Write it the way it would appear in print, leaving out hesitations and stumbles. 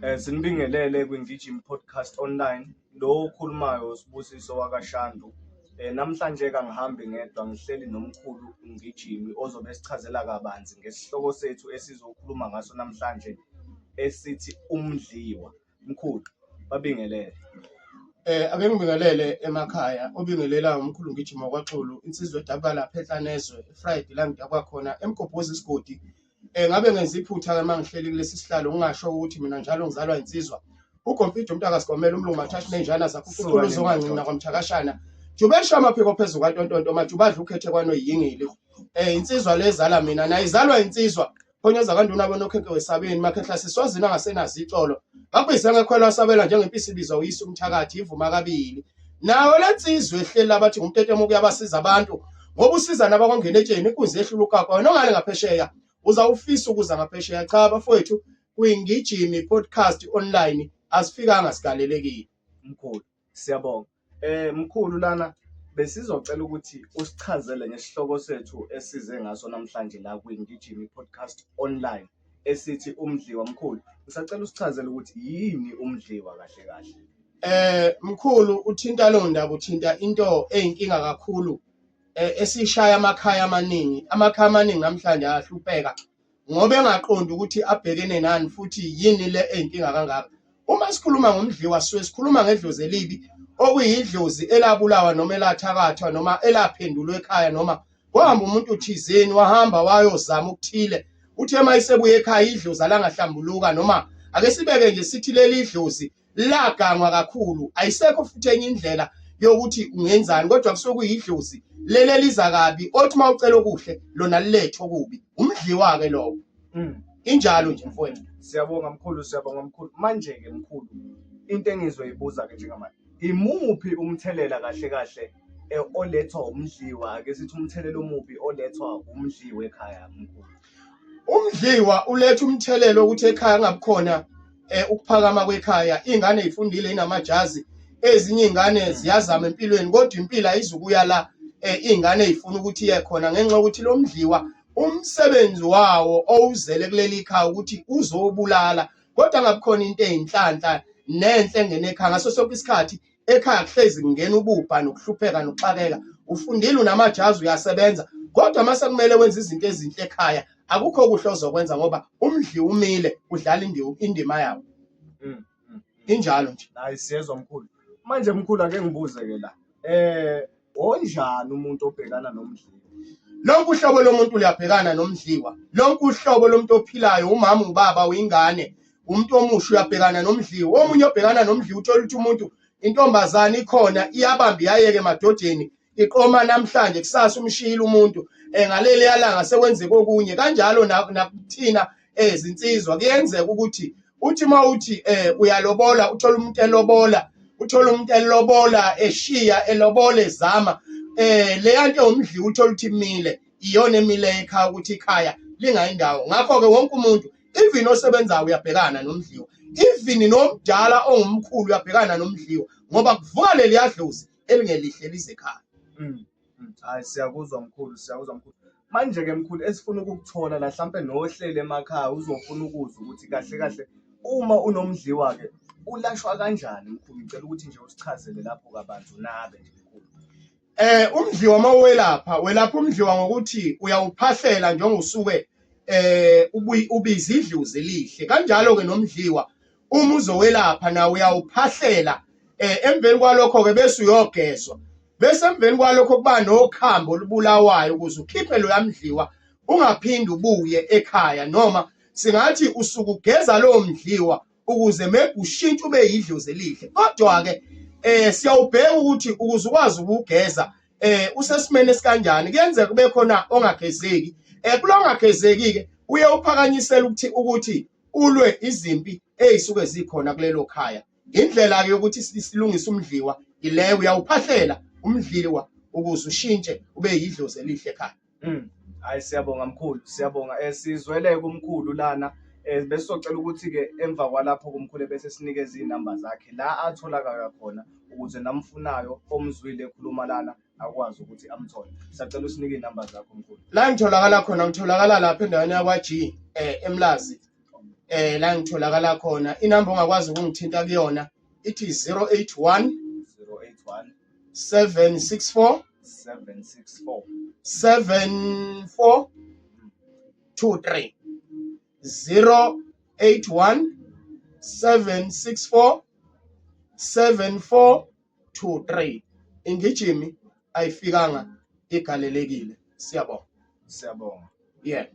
Sinibingelele kwiNgijimi Podcast Online. Lo okhulumayo uSibusiso wakaShandu. Namhlanje kangihambi ngedwa ngihleli nomkhulu uNgijimi ozobe esichazela kabanzi ngesihloko sethu esizokhuluma ngaso namhlanje esithi umdliwa. Mkhulu, babingelele. Ake ngibingelele emakhaya obingelela umkhulu Ngijima kwaXulu insizwa edabuka lapha eHlanezwe eFriday la ngidabuka khona eMgobhozi isigodi. Ngabe ngenza iphutha-ke uma ngihleli kulesi sihlalo ngingasho ukuthi mina njalo ngizalwa insizwa. UGomfide umntakaSigomela umlungu mathathu nenjana zakho Suka uqhuqhuluza nini ongangcini madoda. nakwamthakashana. Juba elisha amaphiko phezu kwantontonto majuba adla ukhethe kwanoyingili. Insizwa lezala mina nayo izalwa insizwa. Phonyoza kanduna bonokhenke wesabeni makhehla siswazini angasenazo icolo. Bakubize ngekhwelo asabela njengempisi ibizwa uyise umthakathi ivuma kabili. Nawo lensizwa ehleli abathi ngumtetemo kuyabasiza abantu ngoba usiza nabakwangena etsheni inkunzi ehlula ukakwa wena ongale ngaphesheya uzawufisa ukuza ngaphesheya cha bafowethu kwingijimi podcast online asifikanga sigalelekile. Mkhulu, siyabonga. Mkhulu lana besizocela ukuthi usichazele ngesihloko sethu esize ngaso namhlanje la kwiNgijimi Podcast Online esithi umdliwa. Mkhulu, ngisacela usichazele ukuthi yini umdliwa kahle kahle. Mkhulu uthinta lo ndaba uthinta into eyinkinga kakhulu esishaya amakhaya amaningi. Amakhaya amaningi namhlanje ayahlupheka ngoba engaqondi ukuthi abhekene nani futhi yini le eyinkinga kangaka. Uma sikhuluma ngomdliwa sisuke sikhuluma ngedlozi elibi okuyidlozi elabulawa noma elathakathwa noma elaphendulwa ekhaya noma kwahamba umuntu thizeni wahamba wayozama okuthile uthe uma esebuya ekhaya idlozi alangahlambuluka noma ake sibeke nje sithi leli dlozi lagangwa kakhulu ayisekho futhi enye indlela yokuthi ungenzani kodwa kusuke kuyidlozi leli eliza kabi othi uma ucela okuhle lona lilethe okubi umdliwa-ke lowo. Injalo nje mfowethu. Siyabonga mkhulu, siyabonga mkhulu. Manje-ke mkhulu, into engizoyibuza-ke njengamanje, imuphi umthelela kahle kahle olethwa umdliwa, ake sithi umthelela omubi olethwa umdliwa ekhaya mkhulu? Umdliwa uletha umthelelo ukuthi ekhaya kungabikhona ukuphakama kwekhaya, iy'ngane y'fundile y'namajazi, ezinye iy'ngane ziyazama empilweni kodwa impilo ayizukuya la iy'ngane y'funa ukuthi iye khona ngenxa yokuthi lo mdliwa umsebenzi wawo owuzele kuleli khaya ukuthi uzobulala kodwa ngabikhona into eyinhlanhla nenhle engene ekhaya ngaso sonke isikhathi ekhaya kuhlezi kungena ububha nokuhlupheka nokuxakeka ufundile unamajazi uyasebenza kodwa mase kumele wenze izinto ezinhle ekhaya akukho kuhle ozokwenza ngoba umdli umile udlala indima yawo. Injalo nje. Hayi siyezwa mkhulu. Manje mkhulu ake ngibuze ke la. Onjani umuntu obhekana nomdliwa? Lonke uhlobo lomuntu luyabhekana nomdliwa. Lonke uhlobo lomuntu ophilayo, umama, ubaba, uyingane, umuntu omusha uyabhekana nomdliwa. Omunye obhekana nomdliwa uthola ukuthi umuntu intombazane ikhona iyabamba iyayeka emadodeni iqoma namhlanje kusasa umshiyile umuntu ngaleli yalanga sekwenzeka okunye kanjalo nakuthina ezinsizwa kuyenzeka ukuthi uthi uma uthi uyalobola uthola umuntu elobola uthola umuntu elobola eshiya elobola ezama leya nto yomdliwa uthola ukuthi imile iyona emile ekhaya ukuthi ikhaya lingayindawo ngakho-ke wonke umuntu even osebenzayo uyabhekana nomdliwa even nomdala ongumkhulu uyabhekana nomdliwa ngoba kuvuka leliya dlozi elingelihle lize ekhaya. Hayi siyakuzwa mkhulu, siyakuzwa mkhulu. Manje-ke mkhulu esifuna ukukuthola la hlampe nohleli emakhaya uzofuna ukuzwa ukuthi kahle kahle uma unomdliwa-ke ulashwa kanjani mkhulu? Ngicela ukuthi nje usichazele lapho kabanzi unabe nje mkhulu. Umdliwa uma uwelapha welapha umdliwa ngokuthi uyawuphahlela njengosuke ubiza idlozi elihle kanjalo ke nomdliwa uma uzowelapha nawe uyawuphahlela emveni kwalokho ke bese uyogezwa bese emveni kwalokho kuba nokhambo olubulawayo ukuze ukhiphe loya mdliwa ungaphinde ubuye ekhaya noma singathi usuke ugeza lowo mdliwa ukuze maybe ushintshe ube yidlozi elihle kodwa-ke siyawubheka ukuthi ukuze ukwazi ukugeza usesimeni esikanjani kuyenzeka kube khona ongagezeki kulo ongagezeki-ke uye uphakanyisela ukuthi ulwe izimpi ey'suke zikhona kulelo khaya. Indlela-ke yokuthi silungise umdliwa ileyo, uyawuphahlela umdliwa ukuze ushintshe ube yidlozi elihle ekhaya. Hayi siyabonga mkhulu, siyabonga. Sizwele kumkhulu lana. Besizocela ukuthi-ke emva kwalapho kumkhulu bese sinikeza iy'namba zakhe la atholakala khona ukuze namfunayo omzwile ekhuluma lana akwazi ukuthi amthole. Siyacela usinike iy'namba zakho mkhulu. La ngitholakala khona ngitholakala lapha endaweni yakwa-G eMlazi. La ngitholakala khona, inamba ongakwazi ukungithinta kuyona ithi 081 081 764 764 74 23, 081 764 7423. Ingijimi ayifikanga igalelekile. Siyabonga. Siyabonga. Yeah.